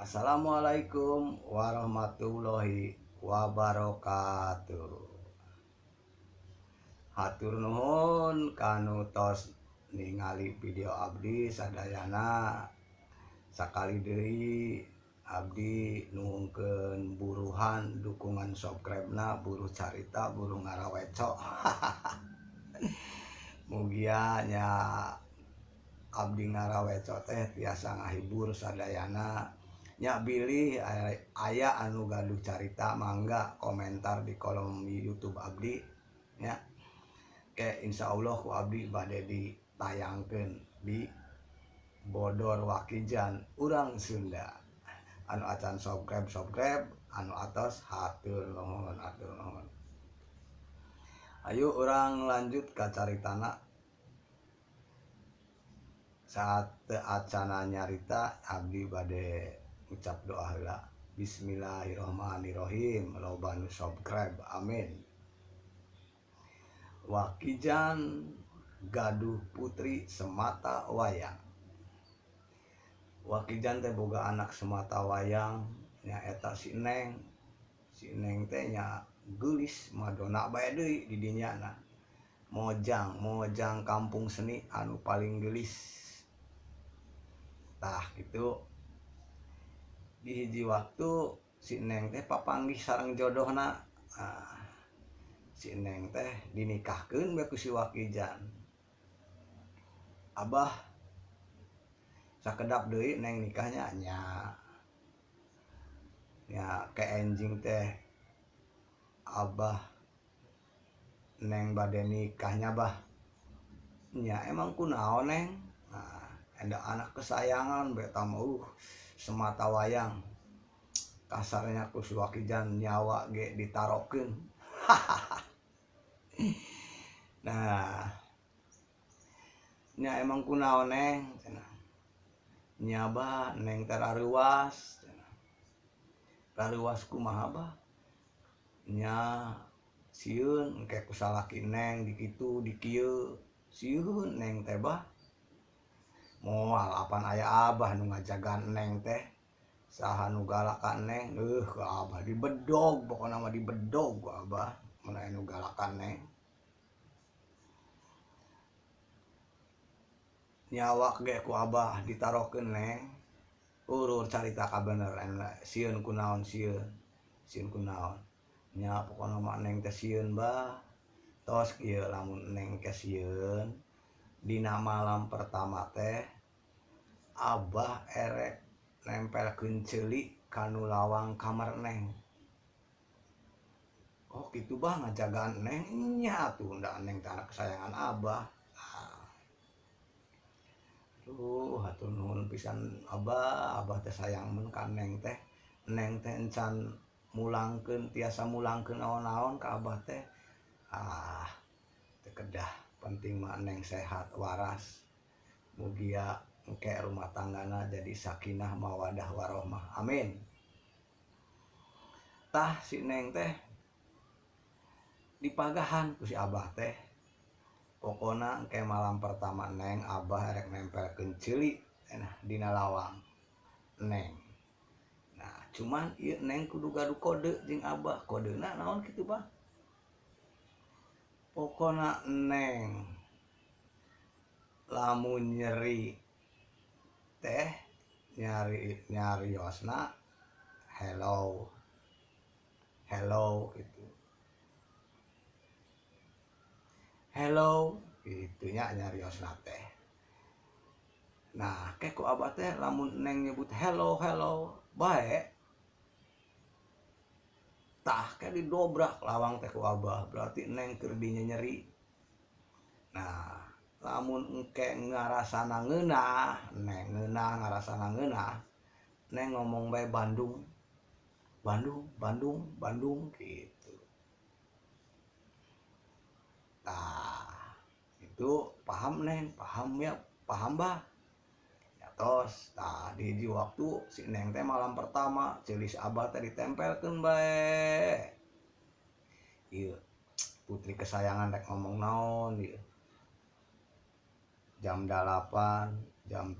Assalamualaikum warahmatullahi wabarakatuh. Hatur nuhun kanu tos ningali video abdi sadayana. Sakali deui abdi nuhunkeun buruhan dukungan subscribe-na, buruh carita, buruh ngaraweco. Mugia nya abdi ngaraweco teh tiasa ngahibur sadayana. Nya bilih aya anu gaduh carita mangga komentar di kolom YouTube abdi nya. Ke insyaallah ku abdi bade ditayangkeun di Bodor Wakijan urang Sunda. Anu acan subscribe anu atos hatur nuhun, hatur nuhun. Ayo urang lanjut ka caritana. Saat teu acana nyarita abdi bade ucap doa heula. Bismillahirrahmanirrahim. Loba nu subscribe, amin. Wakijan gaduh putri semata wayang. Wakijan teh boga anak semata wayang nyaeta si Neng. Si Neng teh nya geulis madonna bae deui di dinya na. Mojang kampung seni anu paling geulis. Tah kitu. Di hiji waktu si Neng teh papanggih sareng jodohna. Nah, si Neng teh dinikahkeun bae ku si Wakijan. Abah sakedap deui Neng nikahnya nya. Nya ke enjing teh abah Neng bade nikahnya bah. Nya emang kunaon Neng? Nah, ada anak kesayangan beta mah semata wayang. Kasarnya ku si Wakijan nyawa ge ditarokeun. Nah, nya emang kunaon Neng? Nya bah Neng teh raruas. Raruas kumaha bah? Nya sieun engke ku salaki Neng di kitu di kieu. Sieun Neng teh bah. Moal apan aya abah nu ngajagaan Neng teh. Saha nu galak ka Neng? Ku abah dibedog, pokona mah dibedog ku abah mun aya nu galak ka Neng. Nyawa ge ku abah ditarokeun Neng. Urur carita kabeneran sieun kunaon sieun. Sieun kunaon. Nya pokona mah Neng teh sieun bah. Tos kieu lamun Neng ke sieun dina malam pertama teh abah erek nempelkeun ceuli kanu lawang kamar Neng. Oh kitu bah ngajagaan Neng. Nya atuh nda Neng teh anak kesayangan abah. Aduh hatur nuhun pisan abah, abah teh sayang mun ka Neng teh. Neng teh encan mulangkeun tiasa mulangkeun naon-naon ka abah teh. Ah teu kedah. Penting mah Neng sehat waras. Mugia engke rumah tanggana jadi sakinah mawadah warohmah. Amin. Tah si Neng teh dipagahan ku si abah teh. Pokona engke malam pertama Neng abah erek nempelkeun ceuli dina lawang Neng. Nah, cuman ieu Neng kudu gaduh kode jeung abah. Kodena naon kitu bah? Pokona Neng lamun nyeri teh nyari nyariosna hello hello gitu. Hello gitunya nyariosna teh. Nah, ke ku abah teh lamun Neng nyebut hello hello bae. Tah ke didobrak lawang teh ku abah, berarti Neng keur dinyeri. Nah, lamun engke ngarasana ngeunah, Neng ngeunah ngarasana ngeunah, Neng ngomong bae Bandung. Bandung, Bandung, Bandung gitu. Tah, itu paham Neng, paham ya, paham bah. Ya tos, tah di hiji waktu si Neng teh malam pertama ceuli si abah teh ditempelkeun bae. Ieu putri kesayangan rek ngomong naon ieu. Jam 8, jam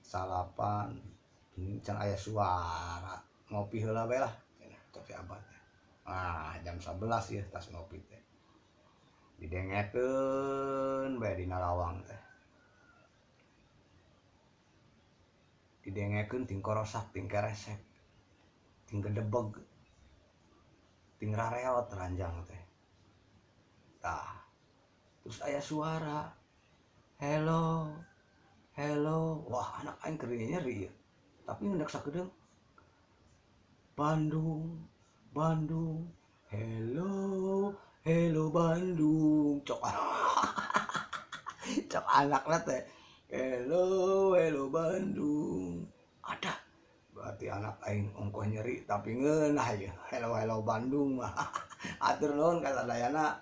9, Ini can aya suara, ngopi heula bae lah cenah cek si Abah teh. Ah, jam 11 ya tas ngopi teh. Didengekeun bae dina lawang teh. Didengekeun ting korosak, ting keresek, ting gedebeg, ting rareot ranjang teh. Tah, terus aya suara, hello, hello. Wah, anak aing keur nyeri ya. Tapi ngendak sakedeung. Bandung, Bandung, hello, hello Bandung. Cok. Cok anakna teh. Hello, hello Bandung. Ada. Berarti anak aing ongkoh nyeri tapi ngeunah ya. Hello, hello Bandung mah. Atur nuhun ka sadayana.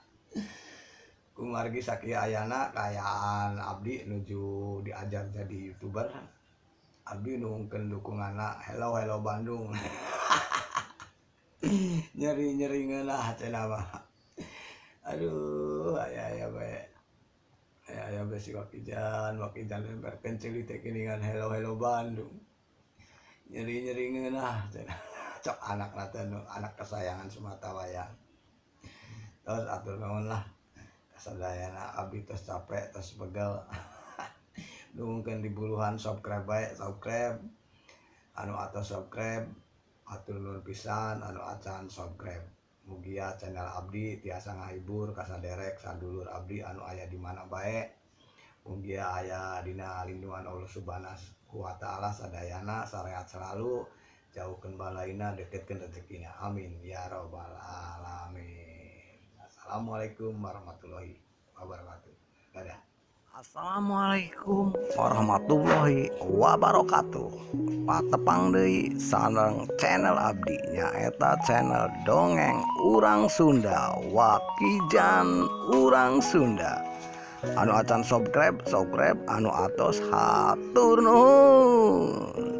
Kumargi sakieu ayana kaayaan abdi nuju diajar jadi YouTuber. Abdi nuhunkeun dukunganna hello hello Bandung. Nyeri-nyeri ngeunah cenah mah. Aduh, aya-aya bae. Aya-aya bae si Wakijan, Wakijan lemperkeun ceuli teh geuningan hello hello Bandung. Nyeri-nyeri ngeunah cenah. Cok anakna teh nu anak kesayangan semata wayang. Terus atur nuhun lah. Kasadayana abdi tos capek, tos pegel. Nuhunkeun diburuhan subscribe bae, subscribe. Anu atos subscribe, atur nuhun pisan, anu acan subscribe. Mugia channel abdi tiasa ngahibur kasaderek sadulur abdi anu aya di mana bae. Mugia aya dina lindungan Allah Subhanahu wa taala sadayana, sarehat selalu, jauhkeun balaina, deketkeun rezekina. Amin ya rabbal alamin. Assalamualaikum warahmatullahi wabarakatuh. Dadah. Assalamualaikum warahmatullahi wabarakatuh. Patepang deui sareng channel abdi nyaeta channel Dongeng Urang Sunda, Wakijan Urang Sunda. Anu acan subscribe, subscribe, anu atos hatur nuhun.